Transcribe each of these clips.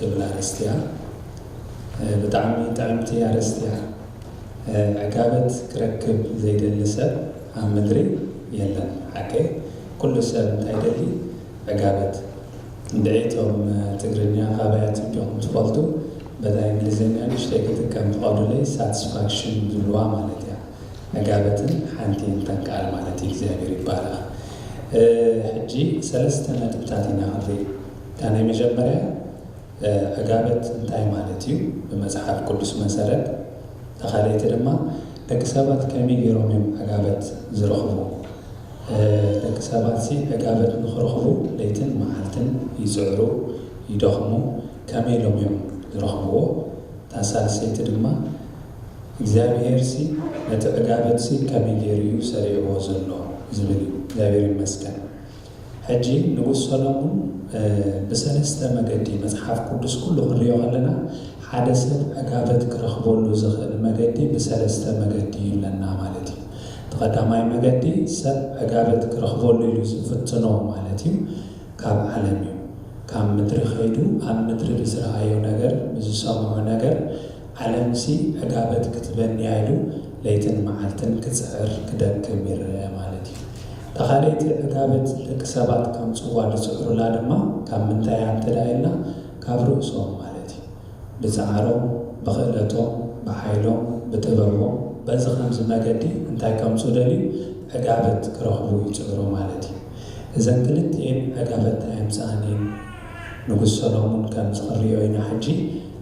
ትብል ኣርእስቲ እያ። ብጣዕሚ ጥዕምቲ ኣርእስቲ እያ። ዕጋበት ክረክብ ዘይደሊ ሰብ ኣብ ምድሪ የለን። ሓቀይ፣ ኩሉ ሰብ እንታይ ደሊ? ዕጋበት። እንድዒ እቶም ትግርኛ ካባይ ኣጽቢቕኩም ትፈልጡ፣ በታ እንግሊዝኛ ንእሽተይ ክጥቀም ፍቐዱለይ፣ ሳትስፋክሽን ዝብልዋ ማለት እያ። ዕጋበትን ሓንቲ እንተን ቃል ማለት እዩ። እግዚኣብሔር ይባረኽ። ሕጂ ሰለስተ ነጥብታት ኢና ክንርኢ። እታ ናይ መጀመርያ ዕጋበት እንታይ ማለት እዩ ብመጽሓፍ ቅዱስ መሰረት? እታ ካልኣይቲ ድማ ደቂ ሰባት ከመይ ገይሮም እዮም ዕጋበት ዝረኽቡ? ደቂ ሰባት ሲ ዕጋበት ንኽረኽቡ ለይትን መዓልትን ይጽዕሩ፣ ይደኽሙ። ከመይ ኢሎም እዮም ዝረኽብዎ? እታ ሳልሰይቲ ድማ እግዚኣብሔር ሲ ነቲ ዕጋበት ሲ ከመይ ገይሩ እዩ ሰሪዕዎ ዘሎ ዝብል እዩ። እግዚኣብሔር ይመስገን። ሕጂ ንጉስ ሰሎሞን ብሰለስተ መገዲ መጽሓፍ ቅዱስ ኩሉ ክንሪኦ ከለና ሓደ ሰብ ዕጋበት ክረኽበሉ ዝኽእል መገዲ ብሰለስተ መገዲ ይብለና ማለት እዩ። እቲ ቀዳማይ መገዲ ሰብ ዕጋበት ክረኽበሉ ኢሉ ዝፍትኖ ማለት እዩ ካብ ዓለም እዩ። ካብ ምድሪ ከይዱ ኣብ ምድሪ ብዝረኣዮ ነገር ብዝሰምዖ ነገር ዓለምሲ ዕጋበት ክትበኒ እያ ኢሉ ለይትን መዓልትን ክጽዕር ክደክም ይረአ ማለት እዩ። ተኻለይቲ ዕጋበት ደቂ ሰባት ከምጽዋ ዝጽዕሩላ ድማ ካብ ምንታይ እያ እንተ ኢልና ካብ ርእሶም ማለት እዩ። ብጻዕሮም፣ ብኽእለቶም፣ ብሓይሎም፣ ብጥበቦም በዚ ከምዚ መገዲ እንታይ ከምጹ ደልዩ ዕጋበት ክረኽቡ ይጽዕሩ ማለት እዩ። እዘን ክልቲኤን ዕጋበት ኣየምጽኣን እየን። ንጉስ ሰሎሞን ከም ዝኽሪኦ ኢና ሕጂ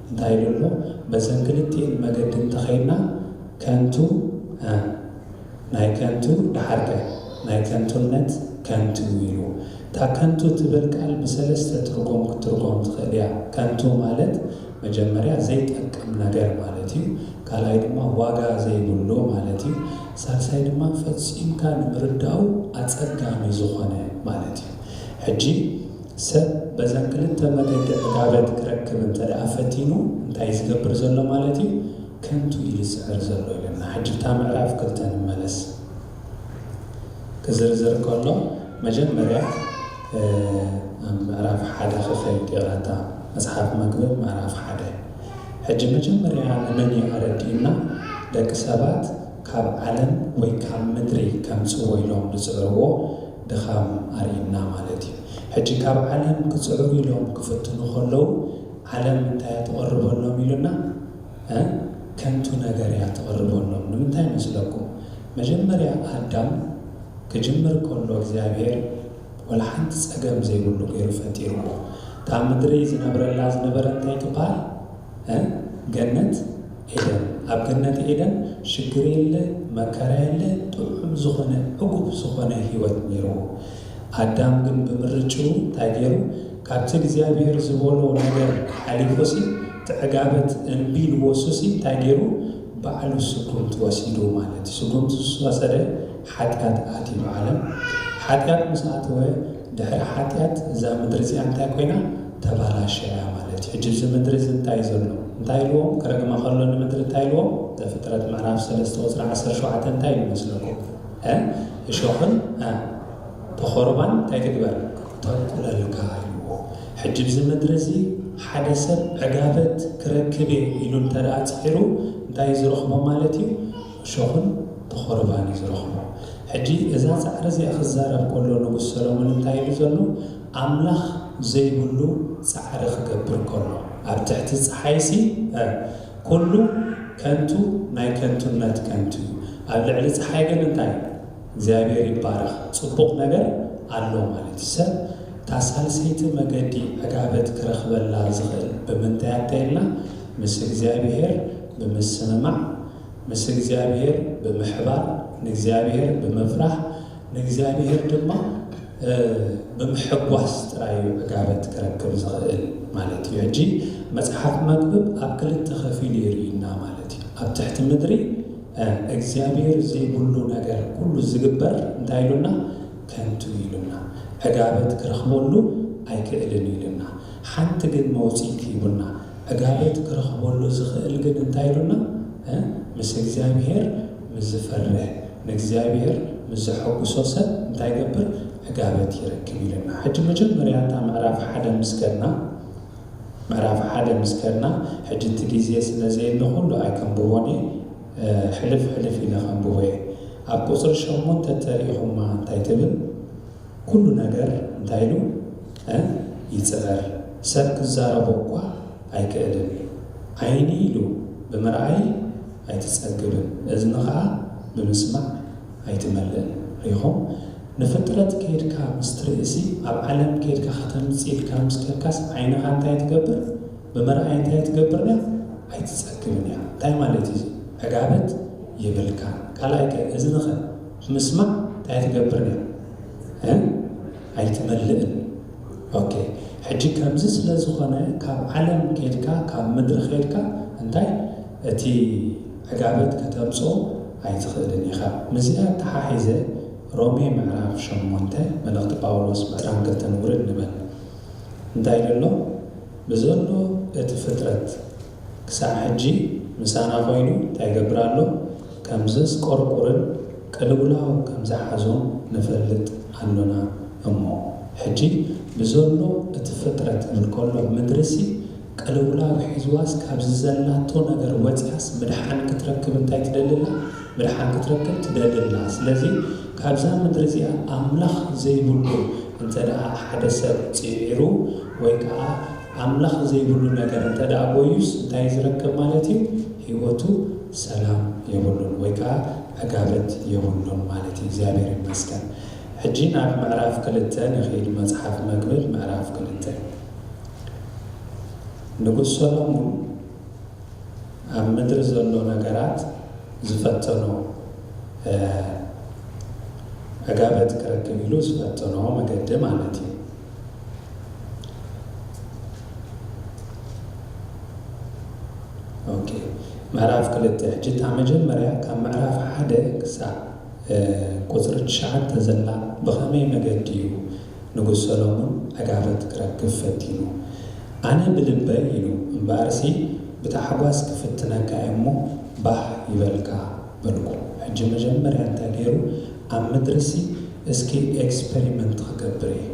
እንታይ ኢሉ ኣሎ? በዘን ክልቲኤን መገዲ እንተኸይድና ከንቱ ናይ ከንቱ ደሓርከ ናይ ከንቱነት ከንቱ ኢሉ። እታ ከንቱ ትብል ቃል ብሰለስተ ትርጉም ክትርጎም ትኽእል እያ። ከንቱ ማለት መጀመርያ ዘይጠቅም ነገር ማለት እዩ። ካልኣይ ድማ ዋጋ ዘይብሉ ማለት እዩ። ሳልሳይ ድማ ፈጺምካ ንምርዳኡ ኣጸጋሚ ዝኾነ ማለት እዩ። ሕጂ ሰብ በዘን ክልተ መገዲ ዕጋበት ክረክብ እንተ ደኣ ፈቲኑ እንታይ ዝገብር ዘሎ ማለት እዩ? ከንቱ እዩ ዝስዕር ዘሎ ኢለና። ሕጂ እታ ምዕራፍ ክልተ ንመለስ። ክዝርዝር ከሎ መጀመርያ ኣብ ምዕራፍ ሓደ ክኸይድ ይቕረታ፣ መጽሓፍ መግቢ ምዕራፍ ሓደ። ሕጂ መጀመርያ ንመን እዩ ኣረዲእና? ደቂ ሰባት ካብ ዓለም ወይ ካብ ምድሪ ከምጽዎ ኢሎም ዝጽዕርዎ ድኻም ኣርእና ማለት እዩ። ሕጂ ካብ ዓለም ክጽዕሩ ኢሎም ክፍትኑ ከለዉ ዓለም እንታይ እያ ትቐርበሎም ኢሉና? ከንቱ ነገር እያ ትቐርበሎም። ንምንታይ መስለኩም? መጀመርያ ኣዳም ክጅምር ከሎ እግዚኣብሔር ወላ ሓንቲ ጸገም ዘይብሉ ገይሩ ፈጢርዎ። እታ ምድሪ ዝነብረላ ዝነበረ እንታይ ትበሃል? ገነት ኤደን። ኣብ ገነት ኤደን ሽግር የለ፣ መከራ የለ፣ ጥዑም ዝኾነ ዕጉብ ዝኾነ ህይወት ነይርዎ። ኣዳም ግን ብምርጭኡ እንታይ ገይሩ? ካብቲ እግዚኣብሔር ዝበሎ ነገር ሓሊፉሲ ትዕጋበት እምቢ ኢልዎ እሱሲ እንታይ ገይሩ? ባዕሉ ስጉምቲ ወሲዱ ማለት እዩ። ስጉምቲ ዝወሰደ ሓጢኣት ኣትዩ ዓለም። ሓጢኣት ምስ ኣተወ ድሕሪ ሓጢኣት እዛ ምድሪ እዚኣ እንታይ ኮይና? ተባላሸያ ማለት እዩ። ሕጂ እዚ ምድሪ እዚ እንታይ እዩ ዘሎ? እንታይ ኢልዎም? ክረግማ ከሎ ንምድሪ እንታይ ኢልዎም? ዘፍጥረት ምዕራፍ ሰለስተ ቁፅሪ ዓሰርተ ሸውዓተ እንታይ ኢሉ መስለኩም? እሾኽን ተኾርባን እንታይ ትግበር? ተብቁለልካ ኢልዎ። ሕጂ ኣብዚ ምድሪ እዚ ሓደ ሰብ ዕጋበት ክረክብ እየ ኢሉ እንተ ደኣ ጸዒሩ እንታይ እዩ ዝረኽቦ ማለት እዩ? እሾኽን ተኾርባን እዩ ዝረኽቦ። ሕጂ እዛ ጻዕሪ እዚኣ ክዛረብ ከሎ ንጉስ ሰሎሞን እንታይ ኢሉ ዘሎ? ኣምላኽ ዘይብሉ ጻዕሪ ክገብር ከሎ ኣብ ትሕቲ ጸሓይሲ ኩሉ ከንቱ ናይ ከንቱነት ከንቱ እዩ። ኣብ ልዕሊ ጸሓይ ግን እንታይ? እግዚኣብሔር ይባረኽ። ጽቡቕ ነገር ኣሎ ማለት እዩ። ሰብ እታ ሳልሰይቲ መገዲ ዕጋበት ክረኽበላ ዝኽእል ብምንታይ ኣተየልና? ምስ እግዚኣብሔር ብምስምማዕ፣ ምስ እግዚኣብሔር ብምሕባር፣ ንእግዚኣብሔር ብምፍራሕ፣ ንእግዚኣብሔር ድማ ብምሕጓስ ጥራይ እዩ ዕጋበት ክረክብ ዝኽእል ማለት እዩ። ሕጂ መጽሓፍ መክብብ ኣብ ክልተ ከፊሉ የርእዩና ማለት እዩ። ኣብ ትሕቲ ምድሪ እግዚኣብሔር ዘይብሉ ነገር ኩሉ ዝግበር እንታይ ኢሉና? ከንቱ ኢሉና። ዕጋበት ክረኽበሉ ኣይክእልን ኢሉና። ሓንቲ ግን መውፅኢት ሂቡና። ዕጋበት ክረኽበሉ ዝኽእል ግን እንታይ ኢሉና? ምስ እግዚኣብሔር ምስ ዝፈርህ ንእግዚኣብሔር ምስ ዘሐጉሶ ሰብ እንታይ ይገብር? ዕጋበት ይረክብ ኢልና። ሕጂ መጀመርያ እታ ምዕራፍ ሓደ ምስ ከድና ምዕራፍ ሓደ ምስ ከድና፣ ሕጂ እቲ ግዜ ስለ ዘየለ ኩሉ ኣይከንብቦን እየ፣ ሕልፍ ሕልፍ ኢለ ከንብቦ እየ። ኣብ ቁፅሪ ሸሞንተ ተሪኢኹማ እንታይ ትብል? ኩሉ ነገር እንታይ ኢሉ ይፅረር፣ ሰብ ክዛረቦ እኳ ኣይክእልን። ዓይኒ ኢሉ ብምርኣይ ኣይትፀግብን፣ እዝኒ ከዓ ብምስማዕ ኣይትመልእን። ሪኹም ንፍጥረት ከይድካ ምስ ትርእሲ ኣብ ዓለም ከይድካ ከተምፅእ ኢልካ ምስ ከድካስ ዓይንኻ እንታይ ትገብር? ብምርኣይ እንታይ ትገብር እያ? ኣይትፀግብን እያ። እንታይ ማለት እዩ? ዕጋበት የብልካ። ካልኣይ ከ እዝንኸ ምስማዕ እንታይ ትገብር እያ? እ? ኣይትመልእን። ኦኬ። ሕጂ ከምዚ ስለ ዝኾነ ካብ ዓለም ከይድካ ካብ ምድሪ ከይድካ እንታይ እቲ ዕጋበት ከተምፅኦ ኣይትኽእልን ኢኻ። ምስዚኣ ኣተሓሒዘ ሮሜ ምዕራፍ ሸሞንተ መልእኽቲ ጳውሎስ ዕስራን ክልተን ውርድ ንበል። እንታይ ዘሎ? ብዘሎ እቲ ፍጥረት ክሳዕ ሕጂ ምሳና ኮይኑ እንታይ ይገብር ኣሎ? ከም ዘስቆርቁርን ቅልውላው ከም ዝሓዞን ንፈልጥ ኣሎና እሞ። ሕጂ ብዘሎ እቲ ፍጥረት ክብል ከሎ ምድርሲ ቅልውላው ሒዝዋስ ካብዚ ዘላቶ ነገር ወፂኣስ ምድሓን ክትረክብ እንታይ ትደልላ? ምድሓን ክትረክብ ትደልላ። ስለዚ ካብዛ ምድሪ እዚኣ ኣምላኽ ዘይብሉ እንተ ደኣ ሓደ ሰብ ፅዒሩ ወይ ከዓ ኣምላኽ ዘይብሉ ነገር እንተ ደኣ ጎዩስ እንታይ ዝረክብ ማለት እዩ? ህይወቱ ሰላም የብሉን ወይ ከዓ ዕጋበት የብሉን ማለት እዩ። እግዚኣብሔር ይመስገን። ሕጂ ናብ ምዕራፍ ክልተ ንኺድ። መጽሓፍ መግብር ምዕራፍ ክልተ። ንጉስ ሰሎሞን ኣብ ምድሪ ዘሎ ነገራት ዝፈተኖ፣ እ፣ ዕጋበት ክረክብ ኢሉ ዝፈተኖ መገዲ ማለት እዩ። ኦኬ፣ ምዕራፍ ክልተ። ሕጂ እታ መጀመርያ ካብ ምዕራፍ ሓደ ክሳብ፣ እ፣ ቁጽሪ ትሽዓተ ዘላ ብኸመይ መገዲ እዩ ንጉስ ሰሎሞን ዕጋበት ክረክብ ፈቲኑ? ኣነ ብልበይ ኢሉ፣ እምበኣርሲ ብታሕጓስ ክፍትነካ እየ እሞ ባህ ይበልካ በልኩ። ሕጂ መጀመርያ እንታይ ገይሩ? ኣብ ምድርሲ እስኪ ኤክስፐሪመንት ክገብር እየ፣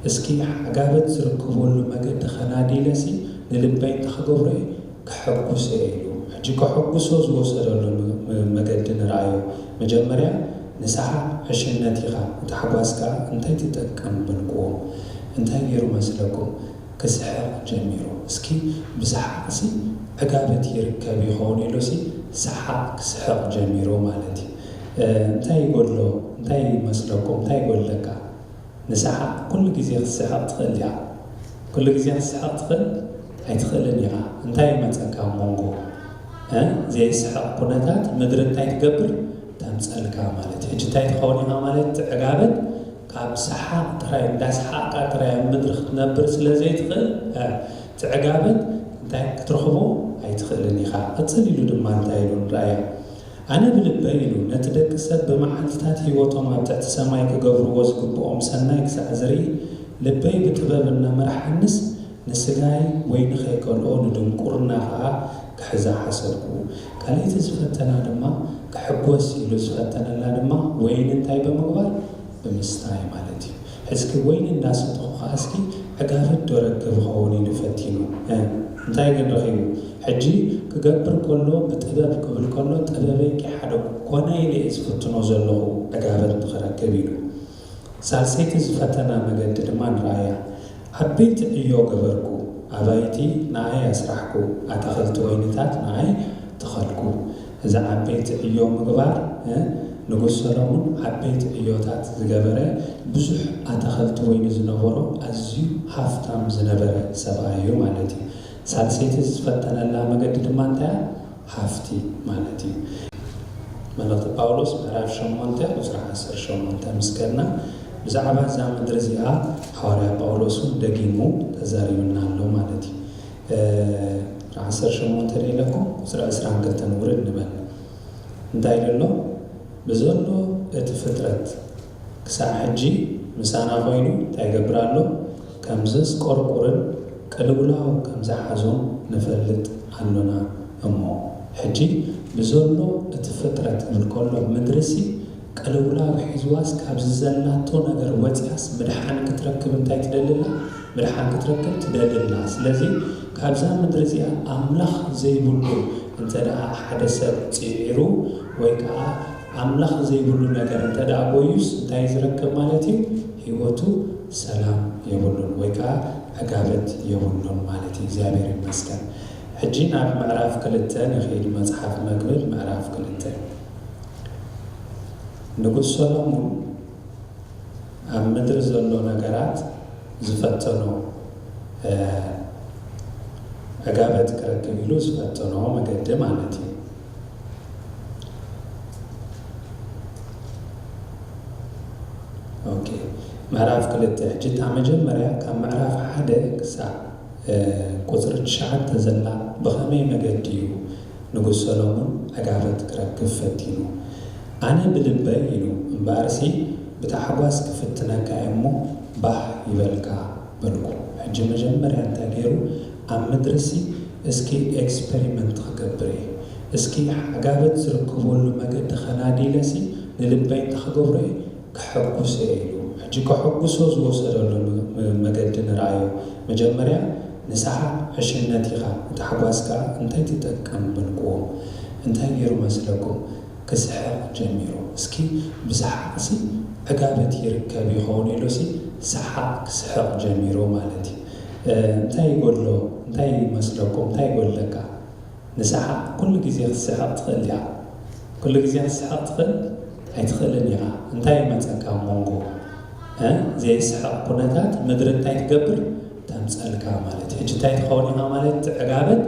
እስኪ ዕጋበት ዝርከበሉ መገዲ ከናዲለሲ ንልበይ እንታይ ክገብሮ እየ? ከሐጉሶ እየ ኢሉ። ሕጂ ከሐጉሶ ዝወሰደሉ ም-፣ ም-፣ መገዲ ንርኣዮ። መጀመርያ ንስኻ ዕሽነት ኢኻ፣ ንታሕጓስ ከኣ እንታይ ትጠቅም በልክዎ። እንታይ ገይሩ መስለኩም? ክስሕቕ ጀሚሩ። እስኪ ብሰሓቕሲ ዕጋበት ይርከብ ይኸውን ኢሉሲ ሰሓቕ ክስሕቕ ጀሚሩ ማለት እዩ። እ፣ እንታይ ይጎድሎ? እንታይ ይመስለኩም? እንታይ ይጎድለካ? ንስሓቕ ኩሉ ግዜ ክትስሕቕ ትኽእል ዲኻ? ኩሉ ግዜ ክትስሕቕ ትኽእል? ኣይትኽእልን ኢኻ። እንታይ ይመጸካ ኣብ መንጎ? እ? ዘይስሕቕ ኩነታት ምድሪ እንታይ ትገብር? ተምጸልካ ማለት እዩ። ሕጂ እንታይ ትኸውን ኢኻ ማለት? እቲ ዕጋበት ካብ ሰሓቕ ጥራይ፣ እንዳሰሓቕካ ጥራይ ኣብ ምድሪ ክትነብር ስለ ዘይትኽእል፣ እ፣ እቲ ዕጋበት እንታይ ክትረኽቦ ኣይትኽእልን ኢኻ። ቅጽል ኢሉ ድማ እንታይ ኢሉ ንርኣዮ? ኣነ ብልበይ ኢሉ፣ ነቲ ደቂ ሰብ ብመዓልትታት ህይወቶም ኣብ ትሕቲ ሰማይ ክገብርዎ ዝግብኦም ሰናይ ክሳዕ ዝርኢ፣ ልበይ ብጥበብ እናመርሓንስ፣ ንስጋይ ወይኒ ከይከልኦ፣ ንድንቁርና ኸኣ ክሕዛ ሓሰብኩ። ካልኣይቲ ዝፈተና ድማ፣ ክሕጎስ ኢሉ ዝፈተነላ ድማ፣ ወይኒ እንታይ ብምግባር? ብምስታይ ማለት እዩ። ሕዝኪ ወይኒ እንዳሰተኹ ኸኣ እስኪ ዕጋበት ዶ ረክብ ኸውን ኢሉ ፈቲኑ። እ፣ እንታይ ግን ረኺቡ? ሕጂ ክገብር ከሎ ብጥበብ ክብል ከሎ ጥበበይ ከይሓደጉ ኮነ ኢለ እየ ዝፍትኖ ዘለኹ ዕጋበት ንኽረክብ ኢሉ። ሳልሰይቲ ዝፈተና መገዲ ድማ ንርኣያ። ዓበይቲ ዕዮ ገበርኩ፣ ኣባይቲ ንኣይ ኣስራሕኩ፣ ኣታኽልቲ ወይንታት ንኣይ ተኸልኩ። እዚ ዓበይቲ ዕዮ ምግባር፣ እ፣ ንጉስ ሰሎሞን ዓበይቲ ዕዮታት ዝገበረ፣ ብዙሕ ኣታኸልቲ ወይኒ ዝነበሮ፣ ኣዝዩ ሃፍታም ዝነበረ ሰብኣይ እዩ ማለት እዩ። ሳልሰይቲ ዝፈተነላ መገዲ ድማ እንታይ እያ? ሃፍቲ ማለት እዩ። መልእኽቲ ጳውሎስ ምዕራፍ ሸሞንተ ቁጽሪ ዓሰርተ ሸሞንተ ምስ ከድና፣ ብዛዕባ እዛ ምድሪ እዚኣ ሃዋርያ ጳውሎስ እውን ደጊሙ ተዛሪቡና ኣሎ ማለት እዩ። እ፣ ዓሰርተ ሸሞንተ ዶ ኢለኩም? ቁጽሪ ዕስራን ክልተን ውርድ ንበል። እንታይ ኢሉ ኣሎ? ብዘሎ እቲ ፍጥረት ክሳዕ ሕጂ ምሳና ኮይኑ እንታይ ይገብር ኣሎ? ከም ዘስቆርቁርን ቅልውላው ከም ዝሓዞን ንፈልጥ ኣሎና እሞ። ሕጂ ብዘሎ እቲ ፍጥረት ክብል ከሎ ምድርሲ ቅልውላው ሒዝዋስ ካብዚ ዘላቶ ነገር ወፂኣስ ምድሓን ክትረክብ እንታይ ትደሊ ኣላ? ምድሓን ክትረክብ ትደሊ ኣላ። ስለዚ ካብዛ ምድሪ እዚኣ ኣምላኽ ዘይብሉ እንተ ደኣ ሓደ ሰብ ጽዒሩ ወይ ከኣ ኣምላኽ ዘይብሉ ነገር እንተ ደኣ ጎዩስ እንታይ ዝረክብ ማለት እዩ? ህይወቱ ሰላም የብሉን ወይ ከኣ ዕጋበት የብሉን ማለት እዩ። እግዚኣብሔር ይመስገን። ሕጂ ናብ ምዕራፍ ክልተ ንኺድ። መጽሓፍ መግብድ ምዕራፍ ክልተ። ንጉስ ሰሎሞን ኣብ ምድሪ ዘሎ ነገራት ዝፈተኖ፣ እ፣ ዕጋበት ክረክብ ኢሉ ዝፈተኖ መገዲ ማለት እዩ። ኦኬ፣ ምዕራፍ ክልተ። ሕጂ እታ መጀመርያ ካብ ምዕራፍ ሓደ ክሳብ፣ እ፣ ቁጽሪ ትሽዓተ ዘላ ብኸመይ መገዲ እዩ ንጉስ ሰሎሞን ዕጋበት ክረክብ ፈቲኑ? ኣነ ብልበይ ኢሉ፣ እምበኣርሲ ብታሕጓስ ክፍትነካ እየ እሞ ባህ ይበልካ በልኩ። ሕጂ መጀመርያ እንታይ ገይሩ? ኣብ ምድርሲ እስኪ ኤክስፐሪመንት ክገብር እየ፣ እስኪ ዕጋበት ዝርከበሉ መገዲ ከናዲለሲ ንልበይ እንታይ ክገብሮ እየ? ከሐጉሶ እየ ኢሉ። ሕጂ ከሐጉሶ ዝወሰደሉ ም-፣ ም-፣ መገዲ ንርኣዮ። መጀመርያ ንስኻ ዕሽነት ኢኻ፣ እቲ ሓጓስ ከኣ እንታይ ትጠቅም በልክዎ። እንታይ ገይሩ መስለኩም? ክስሕቕ ጀሚሩ። እስኪ ብሰሓቕሲ ዕጋበት ይርከብ ይኸውን ኢሉሲ ሰሓቕ ክስሕቕ ጀሚሩ ማለት እዩ። እ፣ እንታይ ይጎድሎ? እንታይ ይመስለኩም? እንታይ ይጎድለካ? ንስሓቕ ኩሉ ግዜ ክትስሕቕ ትኽእል ዲኻ? ኩሉ ግዜ ክትስሕቕ ትኽእል? ኣይትኽእልን ኢኻ። እንታይ ይመጸካ ኣብ መንጎ? እ? ዘይስሕቕ ኩነታት ምድሪ እንታይ ትገብር? ተምጸልካ ማለት እዩ። ሕጂ እንታይ ትኸውን ኢኻ ማለት? እቲ ዕጋበት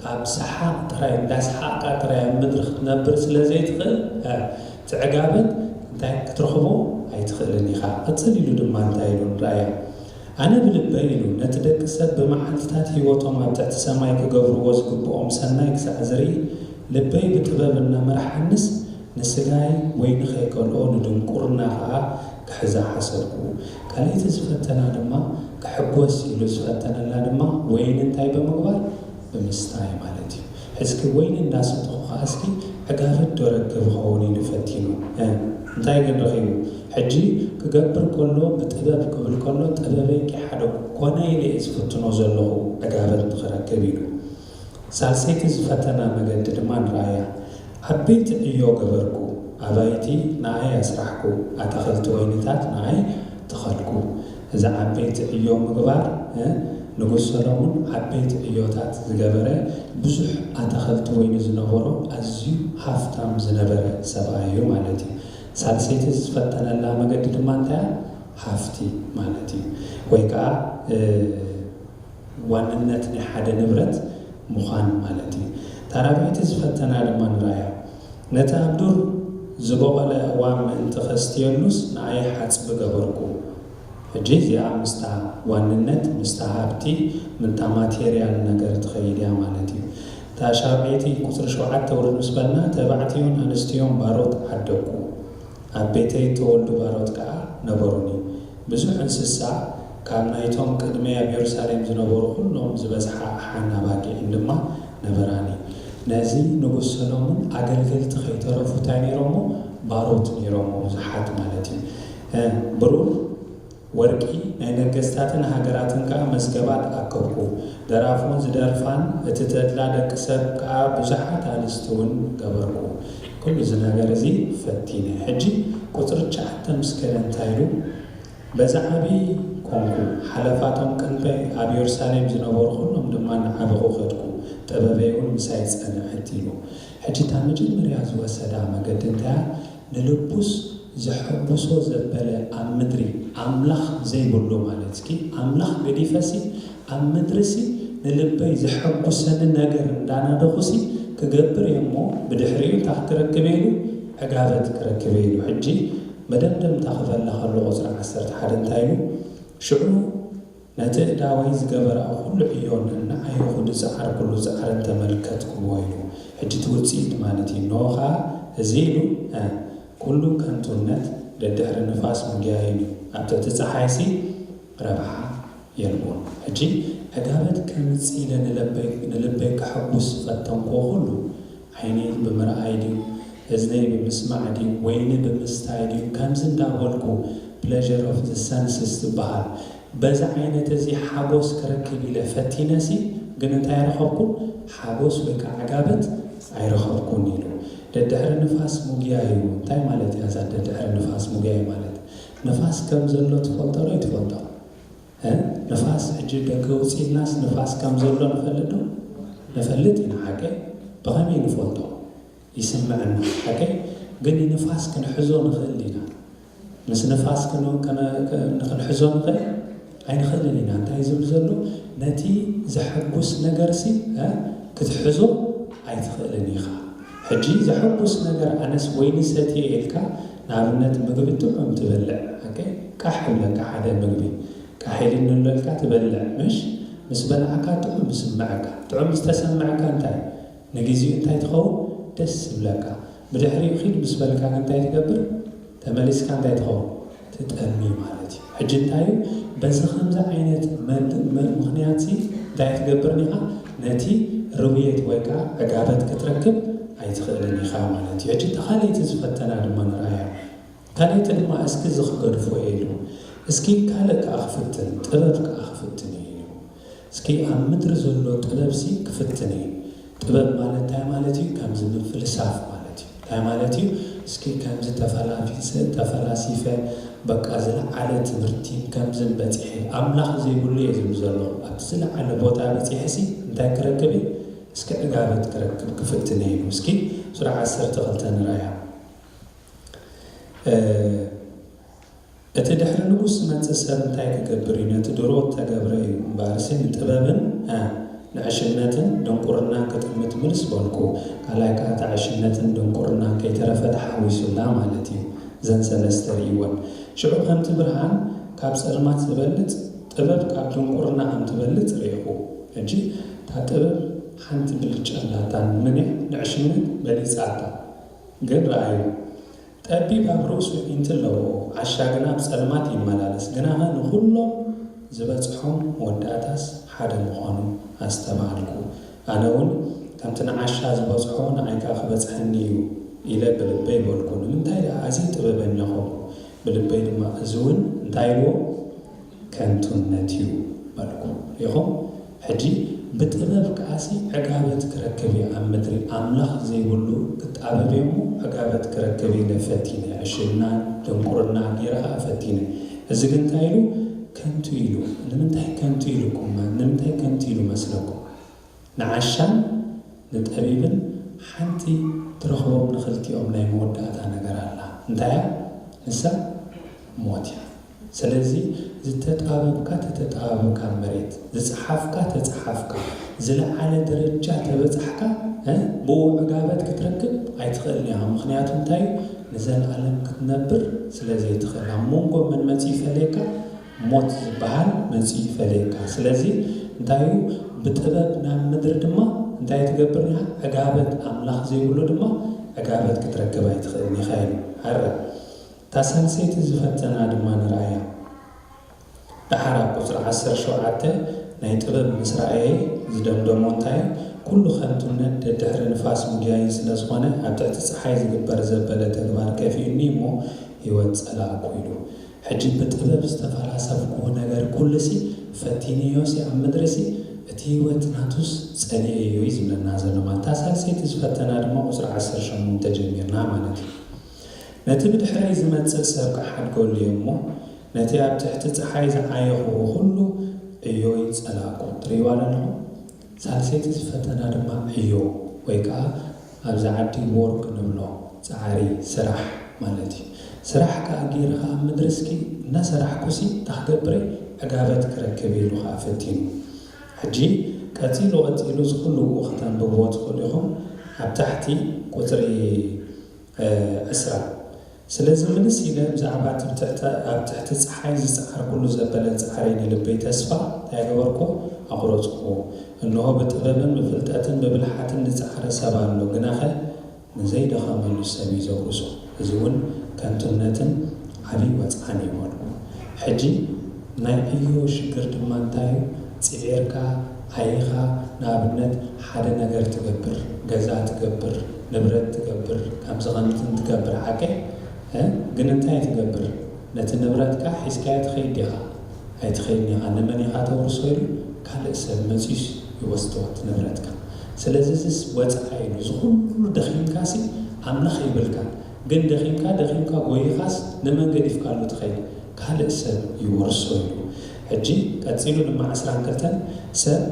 ካብ ሰሓቕ ጥራይ፣ እንዳሰሓቕካ ጥራይ ኣብ ምድሪ ክትነብር ስለ ዘይትኽእል፣ እ፣ እቲ ዕጋበት እንታይ ክትረኽቦ ኣይትኽእልን ኢኻ። ቅጽል ኢሉ ድማ እንታይ ኢሉ ንርኣያ? ኣነ ብልበይ ኢሉ፣ ነቲ ደቂ ሰብ ብመዓልትታት ህይወቶም ኣብ ትሕቲ ሰማይ ክገብርዎ ዝግብኦም ሰናይ ክሳዕ ዝርኢ፣ ልበይ ብጥበብ እናመርሓንስ፣ ንስጋይ ወይኒ ከይከልኦ፣ ንድንቁርና ኸኣ ክሕዛ ሓሰብኩ። ካልኣይቲ ዝፈተና ድማ፣ ክሕጎስ ኢሉ ዝፈተነላ ድማ፣ ወይኒ እንታይ ብምግባር? ብምስታይ ማለት እዩ። ሕዝኪ ወይኒ እንዳሰተኹ ኸኣ እስኪ ዕጋበት ዶ ረክብ ኸውን ኢሉ ፈቲኑ። እ፣ እንታይ ግን ረኺቡ? ሕጂ ክገብር ከሎ ብጥበብ ክብል ከሎ ጥበበይ ከይሓደጉ ኮነ ኢለ እየ ዝፍትኖ ዘለኹ ዕጋበት ንኽረክብ ኢሉ። ሳልሰይቲ ዝፈተና መገዲ ድማ ንርኣያ። ዓበይቲ ዕዮ ገበርኩ፣ ኣባይቲ ንኣይ ኣስራሕኩ፣ ኣታኽልቲ ወይንታት ንኣይ ተኸልኩ። እዚ ዓበይቲ ዕዮ ምግባር፣ እ፣ ንጉስ ሰሎሞን ዓበይቲ ዕዮታት ዝገበረ፣ ብዙሕ ኣታኸልቲ ወይኒ ዝነበሮ፣ ኣዝዩ ሃፍታም ዝነበረ ሰብኣይ እዩ ማለት እዩ። ሳልሰይቲ ዝፈተነላ መገዲ ድማ እንታይ እያ? ሃፍቲ ማለት እዩ። ወይ ከዓ፣ እ፣ ዋንነት ናይ ሓደ ንብረት ምዃን ማለት እዩ። እታ ራብዐይቲ ዝፈተና ድማ ንርኣያ። ነቲ ኣብ ዱር ዝበቖለ ዋም ምእንቲ ከስትየሉስ ንኣይ ሓጽቢ ገበርኩ። ሕጂ እዚኣ ምስታ ዋንነት፣ ምስታ ሃብቲ፣ ምስታ ማቴርያል ነገር ትኸይድ እያ ማለት እዩ። እታ ሻብዐይቲ ቁጽሪ ሸውዓተ ውርድ ምስ በልና፣ ተባዕትዮን ኣንስትዮን ባሮት ዓደግኩ። ኣብ ቤተይ እተወልዱ ባሮት ከኣ ነበሩኒ። ብዙሕ እንስሳ፣ ካብ ናይቶም ቅድመይ ኣብ የሩሳሌም ዝነበሩ ኩሎም ዝበዝሓ ኣሓን ኣባጊዕን ድማ ነበራኒ። ነዚ ንጉስ ሰሎሞን ኣገልገልቲ ከይተረፉ እንታይ ነይሮሞ? ባሮት ነይሮሞ፣ ብዙሓት ማለት እዩ። እ፣ ብሩር፣ ወርቂ፣ ናይ ነገስታትን ሃገራትን ከኣ መዝገባት ኣከብኩ። ደራፉን ዝደርፋን፣ እቲ ተድላ ደቂ ሰብ ከኣ ብዙሓት ኣንስቲ እውን ገበርኩ። ኩሉ እዚ ነገር እዚ ፈቲነ። ሕጂ ቁጽሪ ትሽዓተ ምስ ከደ እንታይ ኢሉ? በዚ ዓቢ ኮንኩ፣ ሓለፋቶም ቅድመይ ኣብ የሩሳሌም ዝነበሩ ኩሎም ድማ እናዓበኹ ከድኩ፣ ጥበበይ እውን ምሳይ ጸንዐት ኢሉ። ሕጂ እታ መጀመርያ ዝወሰዳ መገዲ እንታይ እያ? ንልቡስ ዘሐጉሶ ዘበለ ኣብ ምድሪ ኣምላኽ ዘይብሉ ማለት እስኪ፣ ኣምላኽ ገዲፈሲ ኣብ ምድርሲ ንልበይ ዘሐጉሰኒ ነገር እንዳናደኹሲ ክገብር እየ እሞ፣ ብድሕሪኡ እንታይ ክረክብ እየ ኢሉ? ዕጋበት ክረክብ እየ ኢሉ። ሕጂ መደምደምታ ክፈላ ከሎ ቁጽሪ ዓሰርተ ሓደ እንታይ ኢሉ? ሽዑ ነቲ እዳወይ ዝገበራ ኩሉ ዕዮን ንዓይ ዝጸዓርኩሉ ጻዕርን ተመልከትክዎ ኢሉ። ሕጂ እቲ ውጽኢት ማለት እዩ። እንሆ ኸኣ እዚ ኢሉ፣ እ፣ ኩሉ ከንቱነት ደድሕሪ ንፋስ ምጉያይ እዩ። ኣብ ትሕቲ ጸሓይሲ ረብሓ የልቦን። ሕጂ ዕጋበት ከምጽእ ኢለ ንለበይ-፣ ንልበይ ከሐጉስ ዝፈተንክዎ ኩሉ ዓይነይ ብምርኣይ ድዩ? እዝነይ ብምስማዕ ድዩ? ወይኒ ብምስታይ ድዩ? ከምዚ እንዳበልኩ pleasure of the senses ዝበሃል በዚ ዓይነት እዚ ሓጎስ ክረክብ ኢለ ፈቲነሲ፣ ግን እንታይ ኣይረኸብኩን? ሓጎስ ወይ ከዓ ዕጋበት ኣይረኸብኩን ኢሉ። ደድሕሪ ንፋስ ሙግያይ እዩ። እንታይ ማለት እያ እዛ ደድሕሪ ንፋስ ሙግያይ ማለት? ንፋስ ከም ዘሎ ትፈልጦ ዶ ኣይትፈልጦ? ንፋስ ሕጂ ደገ ውፅኢልናስ ንፋስ ከም ዘሎ ንፈልጥ ዶ? ንፈልጥ ኢና። ሓቀይ? ብኸመይ ንፈልጦ? ይስምዐና። ሓቀይ? ግን ንፋስ ክንሕዞ ንኽእል ኢና። ምስ ንፋስ ክንሕዞ ንኽእል ኣይንኽእልን ኢና። እንታይ ዝብል ዘሎ? ነቲ ዘሐጉስ ነገርሲ ክትሕዞ ኣይትኽእልን ኢኻ። ሕጂ ዘሐጉስ ነገር ኣነስ ወይኒ ሰትየ ኢልካ ንኣብነት ምግቢ ጥዑም ትበልዕ። ሓቀይ? ቃሕ ይብለካ ሓደ ምግቢ። ቃሕ ኢልኒ ኣሎ ኢልካ ትበልዕ። ምሽ? ምስ በላዕካ ጥዑም ይስምዐካ። ጥዑም ምስ ተሰምዐካ እንታይ? ንግዜኡ እንታይ ትኸውን? ደስ ይብለካ። ብድሕሪኡ ኺድ ምስ በልካ ግን እንታይ ትገብር? ተመሊስካ እንታይ ትኸውን? ትጠሚ ማለት እዩ። ሕጂ እንታይ እዩ? በዚ ከምዚ ዓይነት ምኽንያት ሲ እንታይ ትገብር ኢኻ? ነቲ ርውየት ወይ ከዓ ዕጋበት ክትረክብ ኣይትኽእልን ኢኻ ማለት እዩ። ሕጂ ተኻለይቲ ዝፈተና ድማ ንርኣያ። ካልኣይቲ ድማ እስኪ እዚ ክገድፎ እየ ኢሉ። እስኪ ካልእ ከዓ ክፍትን፣ ጥበብ ከዓ ክፍትን እየ ኢሉ። እስኪ ኣብ ምድሪ ዘሎ ጥበብሲ ክፍትን እየ። ጥበብ ማለት እንታይ ማለት እዩ? ከምዚ ምፍልሳፍ ማለት እዩ። እንታይ ማለት እዩ? እስኪ ከምዚ ተፈላፊሰ ተፈላሲፈ በቃ ዝለዓለ ትምህርቲ ከምዝን በፂሐ ኣምላኽ ዘይብሉ እየ ዝብል ዘሎ ኣብቲ ዝለዓለ ቦታ በፂሐ ሲ እንታይ ክረክብ እየ? እስኪ ዕጋበት ክረክብ ክፍትን እየ ኢሉ። እስኪ ሱራ ዓሰርተ ክልተ ንርኣያ። እቲ ድሕሪ ንጉስ ዝመጽእ ሰብ እንታይ ክገብር እዩ? ነቲ ድሮ እተገብረ እዩ እምበኣርሲ ንጥበብን ንዕሽነትን ድንቁርናን ክጥምት ምልስ በልኩ። ካልኣይ ከኣ እታ ዕሽነትን ድንቁርናን ከይተረፈ ተሓዊሱላ ማለት እዩ። እዘን ሰለስተ ርእይወን። ሽዑ ከምቲ ብርሃን ካብ ጸልማት ዝበልጽ፣ ጥበብ ካብ ድንቁርና ከም ትበልጽ ርእኹ። ሕጂ እታ ጥበብ ሓንቲ ብልጫ ኣላታ፣ ንመን እያ? ንዕሽነት በሊጻታ። ግን ረኣዩ፣ ጠቢብ ኣብ ርእሱ ኣዒንቲ ኣለዎ፣ ዓሻ ግና ኣብ ጸልማት ይመላለስ። ግናኸ ንኹሎም ዝበጽሖም መወዳእታስ ሓደ ምዃኑ ኣስተብሃልኩ። ኣነ እውን ከምቲ ንዓሻ ዝበጽሖ ንዓይ ከኣ ክበጽሐኒ እዩ ኢለ ብልበይ በልኩ። ንምንታይ ደኣ ኣዝየ ጥበበኛ ኾንኩ? ብልበይ ድማ እዚ እውን እንታይ ኢልዎ? ከንቱነት እዩ በልኩ። ሪኢኹም? ሕጂ ብጥበብ ከኣሲ ዕጋበት ክረክብ እየ ኣብ ምድሪ፣ ኣምላኽ ዘይብሉ ክጣበብ እየ እሞ ዕጋበት ክረክብ ኢለ ፈቲነ፣ ዕሽና ድንቁርና ገይረ ከኣ ፈቲነ። እዚ ግን እንታይ ኢሉ? ከንቱ ኢሉ። ንምንታይ ከንቱ ኢሉኩም? ንምንታይ ከንቱ ኢሉ መስለኩም? ንዓሻን ንጠቢብን ሓንቲ ትረኽቦም ንኽልቲኦም ናይ መወዳእታ ነገር ኣላ። እንታይ እያ? ንሳ ሞት እያ። ስለዚ ዝተጣበብካ ተተጣበብካ መሬት፣ ዝጸሓፍካ ተጸሓፍካ፣ ዝለዓለ ደረጃ ተበጻሕካ፣ እ፣ ብኡ ዕጋበት ክትረክብ ኣይትኽእልን ኢኻ። ምኽንያቱ እንታይ እዩ? ንዘለኣለም ክትነብር ስለ ዘይትኽእል። ኣብ መንጎ መን መጺኡ ይፈለየካ? ሞት ዝበሃል መጺኡ ይፈለየካ። ስለዚ እንታይ እዩ? ብጥበብ ናብ ምድሪ ድማ እንታይ ትገብር ኢኻ? ዕጋበት ኣምላኽ ዘይብሉ ድማ ዕጋበት ክትረክብ ኣይትኽእልን ኢኻ ኢሉ። ኣረ፣ እታ ሳልሰይቲ ዝፈተና ድማ ንርኣያ። ደሓር ኣብ ቁጽሪ ዓሰርተ ሸውዓተ ናይ ጥበብ ምስ ረኣየ ዝደምደሞ እንታይ? ኩሉ ከንቱነት ደድሕሪ ንፋስ ምጉያይን ስለ ዝኾነ፣ ኣብ ትሕቲ ጸሓይ ዝግበር ዘበለ ተግባር ከፊኡኒ እሞ ህይወት ጸላእኩ ኢሉ። ሕጂ ብጥበብ ዝተፈላሰፍኩዎ ነገር ኩሉሲ ፈቲነዮሲ ኣብ ምድሪሲ እቲ ህይወት ናቱስ ጸሊኤዮ እዩ ዝብለና ዘሎ። ማለት እታ ሳልሰይቲ ዝፈተና ድማ ቁጽሪ ዓሰርተ ሸሞንተ ጀሚርና ማለት እዩ። ነቲ ብድሕረይ ዝመጽእ ሰብ ክሓድገሉ እየ እሞ፣ ነቲ ኣብ ትሕቲ ጸሓይ ዝዓየኽዎ ኩሉ ዕዮይ ጸላእኩ። ትርእይዋ ኣለኹም? ሳልሰይቲ ዝፈተና ድማ ዕዮ ወይ ከኣ ኣብዚ ዓዲ ወርክ ንብሎ ጻዕሪ፣ ስራሕ ማለት እዩ። ስራሕ ከኣ ገይረ ከኣ ኣብ ምድሪ እስኪ እናሰራሕኩሲ እንታይ ክገብር እየ? ዕጋበት ክረክብ ኢሉ ከኣ ፈቲኑ። ሕጂ ቀጺሉ ቀጺሉ እዚ ኩሉ ብኡ ከተንብብዎ ትኽእሉ ኢኹም። ኣብ ታሕቲ ቁጽሪ እ፣ ዕስራ። ስለዚ ምልስ ኢለ ብዛዕባ እቲ ብትሕተ-፣ ኣብ ትሕቲ ጸሓይ ዝጸዓርኩሉ ዘበለ ጻዕሪ ንልበይ ተስፋ እንታይ ገበርኩ? ኣቑረጽኩዎ። እንሆ ብጥበብን ብፍልጠትን ብብልሓትን ዝጸዓረ ሰብ ኣሎ፣ ግናኸ ንዘይደኸመሉ ሰብ እዩ ዘውርሶ። እዚ እውን ከንቱነትን ዓብዪ ወጽዓን እዩ በልኩ። ሕጂ ናይ ዕዮ ሽግር ድማ እንታይ እዩ? ጽዒርካ፣ ዓይኻ፣ ንኣብነት ሓደ ነገር ትገብር፣ ገዛ ትገብር፣ ንብረት ትገብር፣ ከምዚ ከምዝን ትገብር ሓቀይ፣ እ? ግን እንታይ ትገብር? ነቲ ንብረትካ ሒዝካዮ ትኸይድ ዲኻ? ኣይትኸይድን ኢኻ፣ ንመን ኢኻ ተውርሶ ኢሉ ካልእ ሰብ መጺኡስ ይወስዶ እቲ ንብረትካ። ስለዚ እዚስ ወጻኢ ኢሉ፣ እዚ ኩሉ ደኺምካሲ ኣምላኽ የብልካን። ግን ደኺምካ ደኺምካ ጎይኻስ ንመን ገዲፍካሉ ትኸይድ? ካልእ ሰብ ይወርሶ ኢሉ። ሕጂ ቀጺሉ ድማ ዕስራን ክልተን ሰብ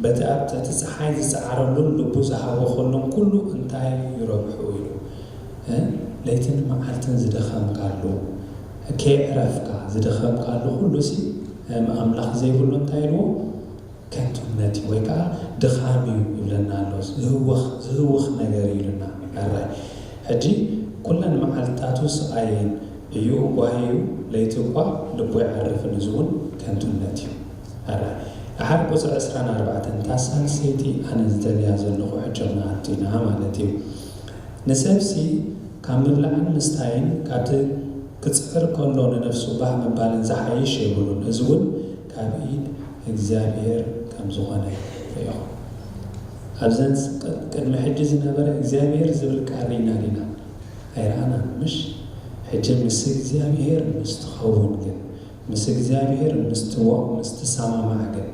በቲ ኣብ ትሕቲ ጸሓይ ዝጸዓረሉን ልቡ ዝሃቦ ከሎን ኩሉ እንታይ ይረብሑ ኢሉ። እ? ለይትን መዓልትን ዝደኸምካሉ፣ ከየዕረፍካ ዝደኸምካሉ ኩሉሲ፣ እ፣ ኣምላኽ ዘይብሉ እንታይ ኢልዎ? ከንቱነት እዩ ወይ ከዓ ድኻም እዩ ይብለና ኣሎ። ዝህወኽ፣ ዝህወኽ ነገር እዩ ኢሉና። ሕራይ። ሕጂ ኩለን መዓልትታቱ ስቓይ እየን። እዩ ጓሂ እዩ፣ ለይቲ እኳ ልቡ ኣይዓርፍን፣ እዚ እውን ከንቱነት እዩ። ሕራይ። ደሓር ቁጽሪ ዕስራን ኣርባዕተን፣ እታ ሳልሰይቲ ኣነ ዝደልያ ዘለኹ ሕጂ ንኣቱ ኢና ማለት እዩ። ንሰብሲ ካብ ምብላዕን ምስታይን ካብቲ ክጽዕር ከሎ ንነፍሱ ባህ ምባልን ዝሓይሽ የብሉን። እዚ እውን ካብ ኢድ እግዚኣብሔር ከም ዝኾነ ርኢኹም። ኣብዘን ስ-፣ ቅ-፣ ቅድሚ ሕጂ ዝነበረ እግዚኣብሔር ዝብል ቃል ርኢና ዲና? ኣይረኣናን፣ ምሽ? ሕጂ ምስ እግዚኣብሔር ምስ ትኸውን ግን፣ ምስ እግዚኣብሔር ምስ ትዎ-፣ ምስ ትሰማማዕ ግን፣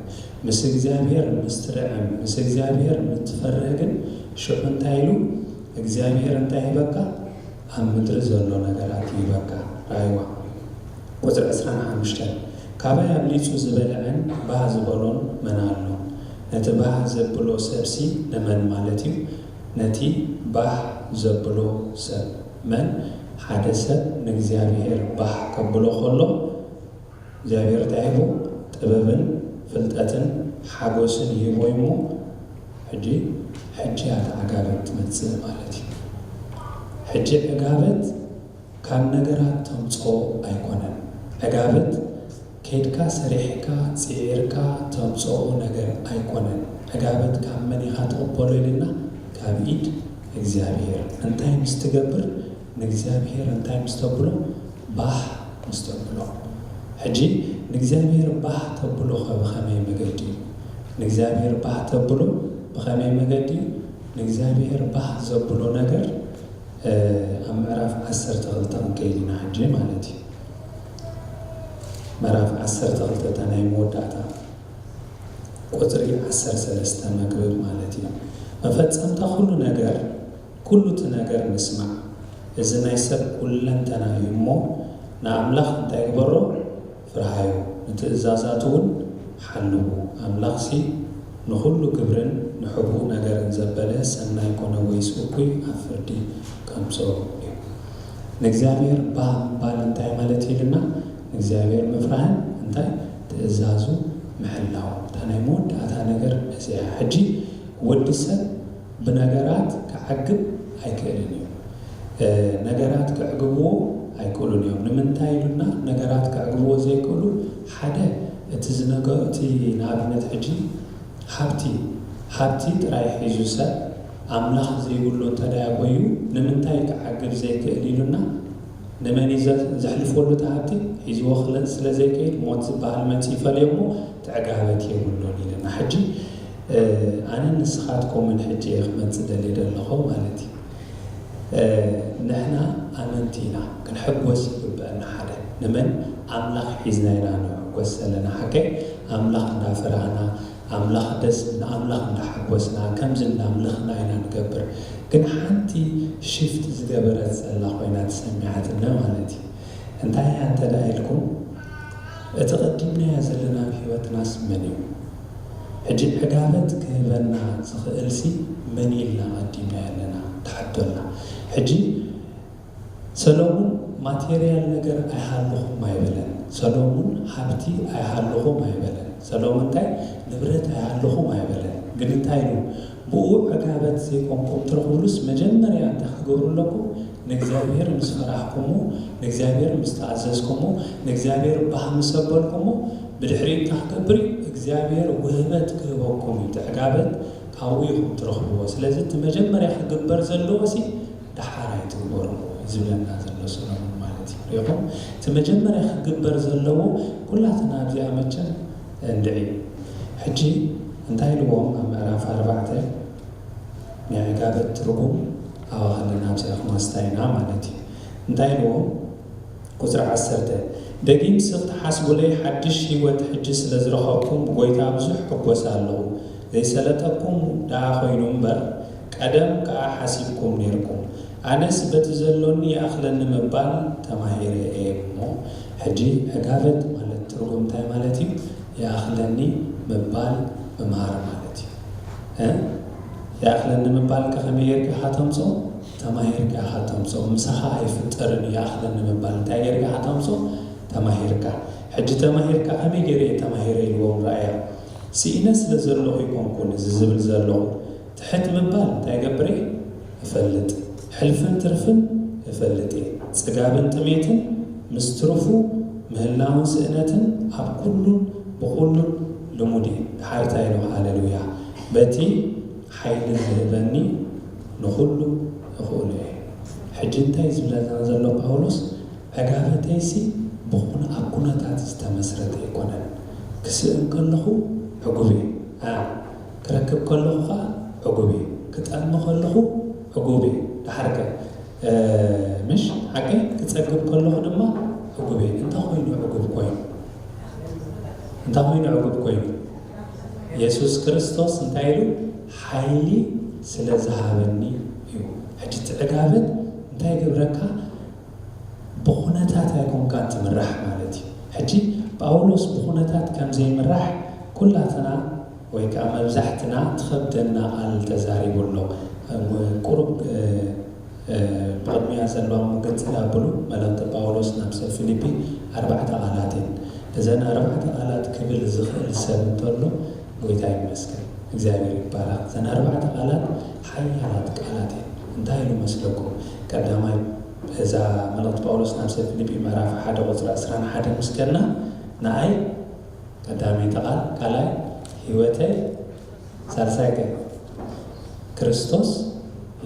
ምስ እግዚኣብሔር ምስ ትርዕም፣ ምስ እግዚኣብሔር ምስ ትፈርህ ግን፣ ሽዑ እንታይ ኢሉ? እግዚኣብሔር እንታይ ሂበካ? ኣብ ምድሪ ዘሎ ነገራት ይህበካ። ራእይዋ ቁጽሪ ዕስራን ሓሙሽተን፣ ካባይ ኣብሊጹ ዝበልዐን ባህ ዝበሎን መን ኣሎ? ነቲ ባህ ዘብሎ ሰብሲ ንመን ማለት እዩ? ነቲ ባህ ዘብሎ ሰብ መን? ሓደ ሰብ ንእግዚኣብሔር ባህ ከብሎ ከሎ፣ እግዚኣብሔር እንታይ ሂቡ? ጥበብን ፍልጠትን ሓጎስን ይህቦ እሞ፣ ሕጂ፣ ሕጂ እያ እታ ዕጋበት ትመጽእ ማለት እዩ። ሕጂ ዕጋበት ካብ ነገራት ተምጽኦ ኣይኮነን። ዕጋበት ከይድካ ሰሪሕካ ጽዒርካ ተምጽኦ ነገር ኣይኮነን። ዕጋበት ካብ መን ኢኻ ትቕበሎ ኢልና? ካብ ኢድ እግዚኣብሔር። እንታይ ምስ ትገብር? ንእግዚኣብሔር እንታይ ምስ ተብሎ? ባህ ምስ ተብሎ። ሕጂ ንእግዚኣብሔር ባህ ተብሎ ኸ ብኸመይ መገዲ እዩ? ንእግዚኣብሔር ባህ ተብሎ ብኸመይ መገዲ እዩ? ንእግዚኣብሔር ባህ ዘብሎ ነገር፣ እ፣ ኣብ ምዕራፍ ዓሰርተ ክልተ ክንከይድ ኢና ሕጂ ማለት እዩ። ምዕራፍ ዓሰርተ ክልተ እታ ናይ መወዳእታ ቁጽሪ ዓሰርተ ሰለስተ መግብብ ማለት እዩ። መፈጸምታ ኩሉ ነገር፣ ኩሉ እቲ ነገር ንስማዕ። እዚ ናይ ሰብ ኩለንተና እዩ እሞ፣ ንኣምላኽ እንታይ ግበሮ? ፍርሃዮ፣ ንትእዛዛቱ እውን ሓልዉ። ኣምላኽሲ ንኹሉ ግብርን ንሕቡእ ነገርን ዘበለ ሰናይ ኮነ ወይስ እኩይ ኣብ ፍርዲ ከምጽኦ እዩ። ንእግዚኣብሔር ባህ ምባል እንታይ ማለት እዩ ኢልና? ንእግዚኣብሔር ምፍራህን እንታይ? ትእዛዙ ምሕላው። እታ ናይ መወዳእታ ነገር እዚኣ። ሕጂ ወዲ ሰብ ብነገራት ክዓግብ ኣይክእልን እዩ። እ፣ ነገራት ክዕግብዎ ኣይክእሉን እዮም። ንምንታይ ኢሉና ነገራት ክዕግብዎ ዘይክእሉ? ሓደ፣ እቲ ዝነገ-፣ እቲ ንኣብነት ሕጂ ሃብቲ፣ ሃብቲ ጥራይ ሒዙ ሰብ ኣምላኽ ዘይብሉ እንተ ደኣ ኮይኑ ንምንታይ ክዓግብ ዘይክእል ኢሉና? ንመን እዩ ዘ-፣ ዘሕልፈሉ እቲ ሃብቲ? ሒዝዎ ክለ-፣ ስለ ዘይከይድ ሞት ዝበሃል መጺኡ ይፈልዮ እሞ ትዕጋበት የብሉን ኢልና። ሕጂ፣ እ፣ ኣነን ንስኻትኩምን ሕጂ እየ ክመጽእ ደልየ ዘለኹ ማለት እዩ። እ፣ ንሕና ኣመንቲ ኢና፣ ክንሕጎስ ይግበአና። ሓደ፣ ንመን? ኣምላኽ ሒዝና ኢና ንሕጎስ ዘለና። ሓቀይ? ኣምላኽ እንዳፈራህና፣ ኣምላኽ ደስ፣ ንኣምላኽ እንዳሓጎስና፣ ከምዚ እንዳምለኽና ኢና ንገብር። ግን ሓንቲ ሽፍት ዝገበረት ዘላ ኮይና ተሰሚዓትኒ ማለት እዩ። እንታይ እያ እንተ ደኣ ኢልኩም፣ እቲ ቀዲምናዮ ዘለና ኣብ ህይወትናስ መን እዩ? ሕጂ ዕጋበት ክህበና ዝኽእልሲ መን ኢልና ቀዲምናዮ ኣለና? ትሓቶ ኣላ። ሕጂ ሰሎሙን ማቴርያል ነገር ኣይሃልኹም ኣይበለን። ሰሎሙን ሃብቲ ኣይሃልኹም ኣይበለን። ሰሎሙን እንታይ ንብረት ኣይሃልኹም ኣይበለን። ግን እንታይ ኢሉ? ብኡ ዕጋበት ዘይኮንኩም ትረኽብሉስ መጀመርያ እንታይ ክትገብሩ ኣለኩም? ንእግዚኣብሔር ምስ ፈራህኩሞ፣ ንእግዚኣብሔር ምስ ተኣዘዝኩሞ፣ ንእግዚኣብሔር ባህ ምስ ኣበልኩሞ፣ ብድሕሪኡ እንታይ ክገብር እዩ? እግዚኣብሔር ውህበት ክህበኩም እዩ። እቲ ዕጋበት ካብኡ ኢኹም ትረኽብዎ። ስለዚ እቲ መጀመርያ ክግበር ዘለዎሲ ደሓር ኣይትግበርዎ ዝብለና ዘሎ ሰሎሞን ማለት እዩ። ሪኢኹም? እቲ መጀመርያ ክግበር ዘለዎ ኩላትና ኣብዚኣ መቸም እንድዒ። ሕጂ እንታይ ኢልዎም ኣብ ምዕራፍ ኣርባዕተ ናይ ዕጋበት ትርጉም ኣባኸለና ኣብዚኣ ክወስዳ ኢና ማለት እዩ። እንታይ ኢልዎም? ቁጽሪ ዓሰርተ፣ ደጊምሲ ክትሓስቡለይ ሓድሽ ህይወት ሕጂ ስለ ዝረኸብኩም ብጎይታ ብዙሕ ሕጎስ ኣለኹ። ዘይሰለጠኩም ደኣ ኮይኑ እምበር፣ ቀደም ከኣ ሓሲብኩም ኔርኩም። ኣነስ በቲ ዘሎኒ ይኣኽለኒ ምባል ተማሂረ እየ እሞ፣ ሕጂ ዕጋበት ማለት ትርጉም እንታይ ማለት እዩ? ይኣኽለኒ ምባል ምምሃር ማለት እዩ። እ? ይኣኽለኒ ምባል ከ ከመይ ጌርካ ኢኻ ተምጽኦ? ተማሂርካ ኢኻ ተምጽኦ። ምሳኻ ኣይፍጠርን እዩ ይኣኽለኒ ምባል። እንታይ ጌርካ ኢኻ ተምጽኦ? ተማሂርካ። ሕጂ ተማሂርካ ከመይ ገይረ እየ ተማሂረ ኢልዎም ረኣያ። ስኢነ ስለ ዘለኹ ኣይኮንኩን እዚ ዝብል ዘለኹ። ትሕት ምባል እንታይ ይገብር እየ? እፈልጥ። ሕልፍን ትርፍን እፈልጥ እየ። ጽጋብን ጥሜትን ምስ ትርፉ ምህላውን ስእነትን ኣብ ኩሉን ብኹሉን ልሙድ እየ። ድሓር እንታይ ኢሉ? ሃሌሉያ። በቲ ሓይሊ ዝህበኒ ንኹሉ እኽእሎ እየ። ሕጂ እንታይ ዝብለና ዘሎ ጳውሎስ? ዕጋበተይሲ ብኹን-፣ ኣብ ኩነታት ዝተመስረተ ኣይኮነን። ክስእን ከለኹ ዕጉብ እየ። ኣ፣ ክረክብ ከለኹ ኸኣ ዕጉብ እየ። ክጠሚ ከለኹ ዕጉብ እየ። ደሓርከ፣ እ፣ ምሽ ሓቂ ክጸግብ ከለኹ ድማ ዕጉብ እየ። እንታይ ኮይኑ ዕጉብ ኮይኑ? እንታይ ኮይኑ ዕጉብ ኮይኑ? የሱስ ክርስቶስ እንታይ ኢሉ? ሓይሊ ስለ ዝሃበኒ እዩ። ሕጂ እቲ ዕጋበት እንታይ ይገብረካ? ብኹነታት ኣይኮንካን ትምራሕ ማለት እዩ። ሕጂ ጳውሎስ ብኹነታት ከም ዘይምራሕ ኩላትና ወይ ከኣ መብዛሕትና ትኸብደና ቃል ተዛሪቡ ኣሎ። ቁሩብ፣ እ፣ እ፣ ብቕድሚያ ዘለዋ ምገጽ ኣብሉ መልእኽቲ ጳውሎስ ናብ ሰብ ፊልፒ ኣርባዕተ ቃላት እየን። እዘን ኣርባዕተ ቃላት ክብል ዝኽእል ሰብ እንተሎ ጎይታ ይመስገን፣ እግዚኣብሔር ይባረኽ። እዘን ኣርባዕተ ቃላት ሓያላት ቃላት እየን። እንታይ ኢሉ መስለኩም? ቀዳማይ፣ እዛ መልእኽቲ ጳውሎስ ናብ ሰብ ፊልፒ ምዕራፍ ሓደ ቁጽሪ ዕስራን ሓደን ምስ ከድና፣ ንኣይ ቀዳመይቲ ቃል፣ ካልኣይ ህይወተይ፣ ሳልሳይ ከ ክርስቶስ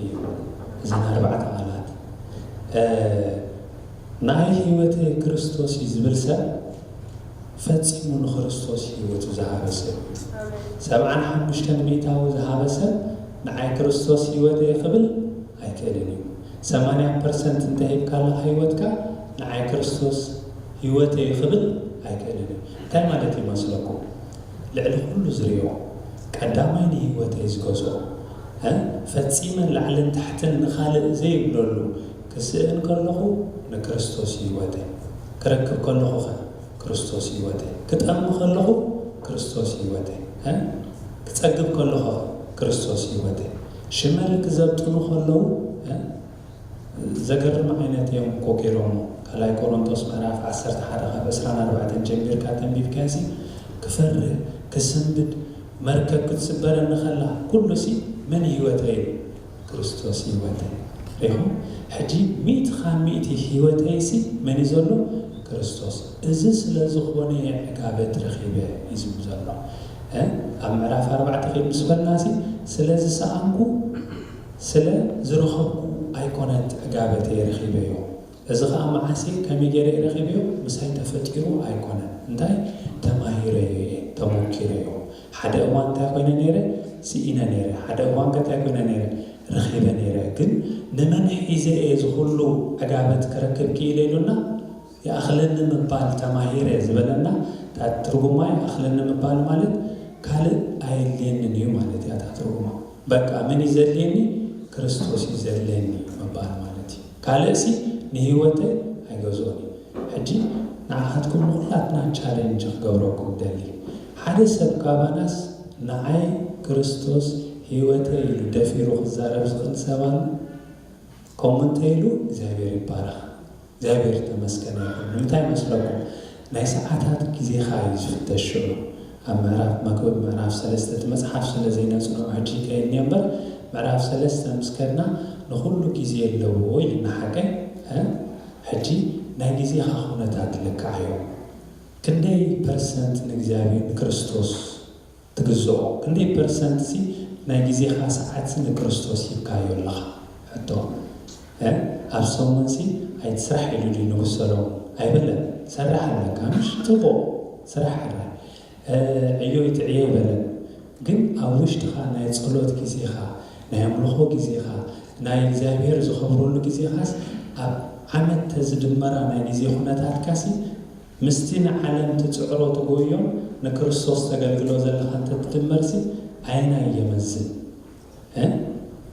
እዩ። እዘን ኣርባዕተ ቃላት፣ እ፣ ናይ ህይወተይ ክርስቶስ እዩ ዝብል ሰብ ፈጺሙ ንክርስቶስ ህይወቱ ዝሃበ ሰብ እዩ። ሰብዓን ሓሙሽተን ሚእታዊ ዝሃበ ሰብ ንዓይ ክርስቶስ ህይወተይ ክብል ኣይክእልን እዩ። ሰማንያ ፐርሰንት እንተሂብካ ኣለኻ ህይወትካ፣ ንዓይ ክርስቶስ ህይወተይ ክብል ኣይክእልን እዩ። እንታይ ማለት ይመስለኩም? ልዕሊ ኩሉ ዝሪኦ፣ ቀዳማይ ንህይወተይ ዝገዝኦ፣ እ፣ ፈጺመ ላዕልን ታሕትን ንኻልእ ዘይብለሉ፣ ክስእን ከለኹ ንክርስቶስ ህይወተይ፣ ክረክብ ከለኹ ኸ ክርስቶስ ህይወተይ፣ ክጠሚ ከለኹ ክርስቶስ ህይወተይ፣ እ፣ ክጸግብ ከለኹ ኸ ክርስቶስ ህይወተይ፣ ሽመል ክዘብጥኑ ከለዉ፣ እ፣ ዘገርም ዓይነት እዮም እኮ ገይሮሞ። ካልኣይ ቆሮንቶስ ምዕራፍ ዓሰርተ ሓደ ካብ ዕስራን ኣርባዕተን ጀሚርካ ተንቢብካሲ፣ ክፈርህ፣ ክስንብድ፣ መርከብ ክትስበረኒ ከላ፣ ኩሉሲ መን ህይወተይ እዩ? ክርስቶስ ህይወተይ። ሪኹም? ሕጂ ሚእቲ ካብ ሚእቲ ህይወተይሲ መን እዩ ዘሎ? ክርስቶስ። እዚ ስለ ዝኾነ እየ ዕጋበት ረኺበ እዩ ዝብል ዘሎ። እ? ኣብ ምዕራፍ ኣርባዕተ ኺድ ምስ በልናሲ፣ ስለ ዝሰኣንኩ ስለ ዝረኸብኩ ኣይኮነን ዕጋበተይ ረኺበዮ። እዚ ኸኣ መዓስ እየ ከመይ ገይረ እየ ረኺበዮ? ምሳይ ተፈጢሩ ኣይኮነን። እንታይ? ተማሂረዮ እየ፣ ተሞኪረዮ። ሓደ እዋን እንታይ ኮይነ ነይረ? ስኢነ ነይረ። ሓደ እዋን ከ እንታይ ኮይነ ነይረ? ረኺበ ነይረ። ግን ንመን ሒዘ እየ እዚ ኹሉ ዕጋበት ክረክብ ክኢለ ኢሉና? ይኣኽለኒ ምባል ተማሂረ ዝበለና፣ እታ ትርጉማ ይኣኽለኒ ምባል ማለት ካልእ ኣየድልየንን እዩ ማለት እያ እታ ትርጉማ። በቃ መን እዩ ዘድልየኒ? ክርስቶስ እዩ ዘድልየኒ ምባል ማለት እዩ። ካልእሲ ንህይወተይ ኣይገዝኦን እዩ። ሕጂ ንዓኻትኩም ንኹላትና ቻሌንጅ ክገብረኩም ደሊ። ሓደ ሰብ ካባናስ ንዓይ ክርስቶስ ህይወተይ ኢሉ ደፊሩ ክዛረብ ዝኽእል ሰብ ኣሎ? ከምኡ እንተ ኢሉ እግዚኣብሔር ይባረኽ። እግዚኣብሔር ተመስገነ ይኹን። ንምንታይ መስለኩም? ናይ ሰዓታት ግዜኻ እዩ ዝፍተሽ ሽዑ። ኣብ ምዕራፍ መክብብ ምዕራፍ ሰለስተ እቲ መጽሓፍ ስለ ዘይነጽንዖ ሕጂ ከይድኒ እምበር፣ ምዕራፍ ሰለስተ ምስ ከድና ንኹሉ ግዜ ኣለዎ ኢልና ሓቀይ፣ እ? ሕጂ ናይ ግዜኻ ኩነታት ልክዓዮ። ክንደይ ፐርሰንት ንእግዚኣብሔር ንክርስቶስ ትግዝኦ? ክንደይ ፐርሰንት ሲ ናይ ግዜኻ ሰዓት ሲ ንክርስቶስ ሂብካዮ ኣለኻ? ሕቶ። እ? ኣብ ሰሙን ሲ ኣይትስራሕ ኢሉ ድዩ ንጉስ ሰሎሞን? ኣይበለን። ሰራሕ ኣለካ፣ ምሽ? ጽቡቕ፣ ስራሕ ኣለ። እ፣ ዕዮ ይትዕዮ ኣይበለን። ግን ኣብ ውሽጥኻ ናይ ጸሎት ግዜኻ፣ ናይ ኣምልኾ ግዜኻ፣ ናይ እግዚኣብሔር ዝኸብረሉ ግዜኻስ ኣብ ዓመት ተዝድመራ ናይ ግዜ ኩነታትካ ሲ ምስቲ ንዓለም ትጽዕሮ ትጎዮም ንክርስቶስ ተገልግሎ ዘለኻ እንተትድመርሲ ኣየናይ የመዝን? እ?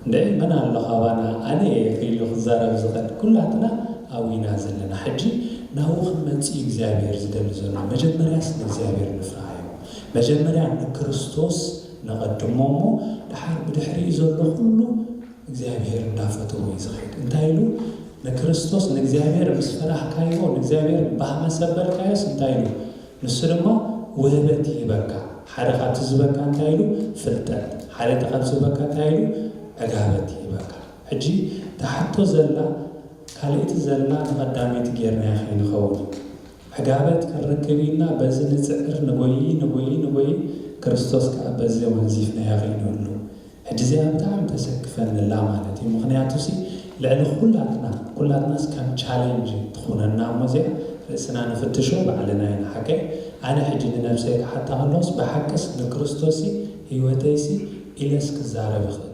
እንደ መን ኣሎ ካባና ኣነ ኢሉ ክዛረብ ዝኽእል? ኩላትና ኣብኡ ኢና ዘለና። ሕጂ ናብኡ ክንመጽእ እዩ እግዚኣብሔር ዝደሊ ዘሎ። መጀመርያስ ንእግዚኣብሔር ንፍርሃዮ። መጀመርያ ንክርስቶስ ነቐድሞ እሞ ድሓር ብድሕሪኡ ዘሎ ኩሉ እግዚኣብሔር እንዳፈተዎ እዩ ዝኸይድ። እንታይ ኢሉ? ንክርስቶስ ንእግዚኣብሔር ምስ ፈራህካዮ፣ ንእግዚኣብሔር ባህ መሰበልካዮስ እንታይ ኢሉ? ንሱ ድማ ውህበት ይህበካ። ሓደ ካብቲ ዝበካ እንታይ ኢሉ? ፍልጠት። ሓደ ካብቲ ዝበካ እንታይ ኢሉ? ዕጋበት ይህበካ። ሕጂ ትሓቶ ዘላ ካልእቲ ዘላ ንቐዳመይቲ ጌርናያ ከይንኸውን፣ ዕጋበት ክንረክብ ኢልና በዚ ንጽዕር፣ ንጎይ ንጎይ ንጎይ፣ ክርስቶስ ከኣ በዚ ወንዚፍናያ ከይንህሉ። ሕጂ እዚኣ ብጣዕሚ ተሰክፈኒ ኣላ ማለት እዩ። ምኽንያቱ ሲ ልዕሊ ኩላትና፣ ኩላትናስ ከም ቻሌንጅ ትኹነና እሞ እዚኣ ርእስና ንፍትሾ ባዕልና ኢና። ሓቀይ ኣነ ሕጂ ንነብሰይ ክሓታ ከለኹስ ብሓቅስ ንክርስቶስ ሲ ህይወተይ ሲ ኢለስ ክዛረብ ይኽእል?